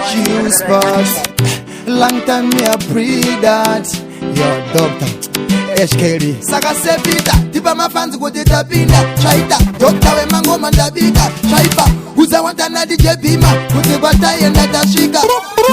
G-Spots. Long time me a pre that. Yo, doctor. HKD. Saka sepita, tipa mafanzi kuti tapinda. Chaita, doctor wemangoma ndabika. Chaipa, uzawantana DJ Bima. Kuti kwataenda tasvika.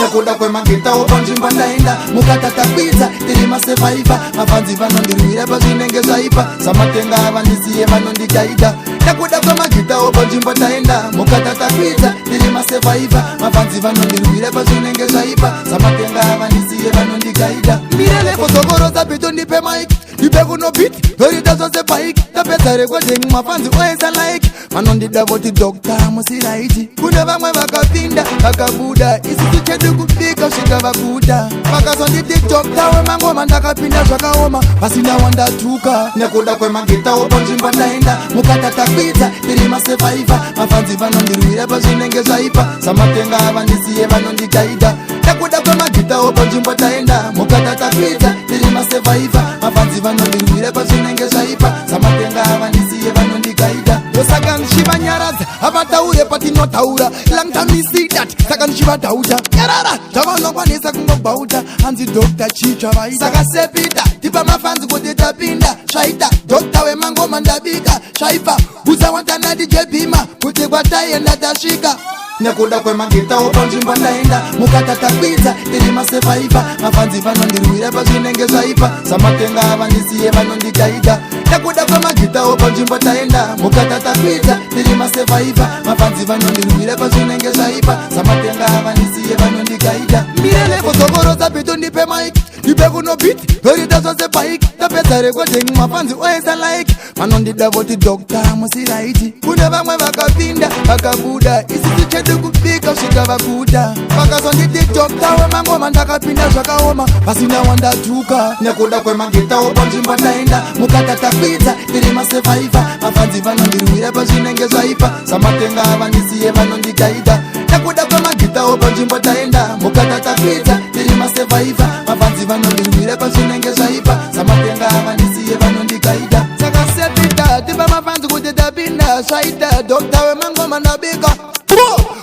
Nekuda kwemagita panzvimbo ndaenda. Mukatatakwidza, tiri masurvivor. Mafanzi vanondirwira pazvinenge zvaipa. Samatenga avandisiye vanondigaida. Nekuda kwemagita panzvimbo ndaenda. Mukatatakwidza, tiri masurvivor. Mafanzi vanondirwira pazvinenge zvaipa. Samatenga avandisiye vanondigaida. Mirele kuzokoroza beat ndipe mic. Ndipe kuno beat, torita zvose bike. Tapedza recording mafanzi oesa like. Vanondida voti doctor musiraiti. Kune vamwe vakapinda vakabuda, isusu chedu kubika svika vaguta. Vakazonditi doctor wemangoma ndakapinda zvakaoma, pasina wandatuka. Nekuda kwemagita panzvimbo ndaenda, mukatatakwidza tiri masurvivor. Mafanzi vanondirwira pazvinenge zvaipa, samatenga avandisiye vanondigaida. Nekuda kwemagita panzvimbo taenda, mukatatakwidza tiri masurvivor. Mafanzi vanondirwira pazvinenge zvaipa, samatenga avandisiye vanondigaida. Saka ndichivanyaradza havataure patinotaura. Long time me see that, saka ndichivadhauta nyarara zvavanokwanisa kungobhauta. Hanzi doctor chitsva vaita. Saka sepita, tipa mafanzi kuti tapinda. Zvaita, doctor wemangoma ndabika. Zvaipa, usawantana DJ Bima. Kuti kwataenda tasvika. Nekuda kwemagita panzvimbo ndaenda, mukatatakwidza tiri masurvivor. Mafanzi vanondirwira pazvinenge zvaipa, samatenga avandisiye vanondigaida. Nekuda kwemagita panzvimbo taenda, mukatatakwidza tiri masurvivor. Mafanzi vanondirwira pazvinenge zvaipa, samatenga avandisiye vanondigaida. Mirele kuzokoroza beat ndipe mic, ndipe kuno beat, torita zvose bike. Tapedza recording mafanzi oesa like. Vanondida voti doctor musiraiti. Kune vamwe vakapinda vakabuda, isusu chedu kubika svika vaguta. Vakazonditi doctor wemangoma ndakapinda zvakaoma, pasina wandatuka. Nekuda kwemagita panzvimbo ndaenda, mukatatakwidza tiri masurvivor. Mafanzi vanondirwira pazvinenge zvaipa, samatenga avandisiye vanondigaida. Nekuda kwemagita panzvimbo taenda, mukatatakwidza tiri masurvivor. Mafanzi vanondirwira pazvinenge zvaipa, samatenga avandisiye vanondigaida. Saka sepita, tipa mafanzi kuti tapinda. Zvaita, doctor wemangoma ndabika.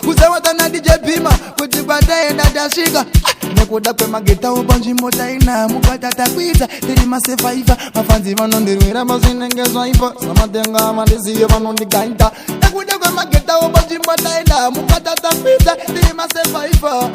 Usawatana DJ Bima. Kuti kwataenda tasvika. Nekuda kwemagita panzvimbo taina, mukatatakwidza tiri masurvivor. Mafanzi vanondirwira pazvinenge zvaipa, samatenga avandisiye vanondigaida. Nekuda kwemagita panzvimbo taenda, mukatatakwidza tiri masurvivor.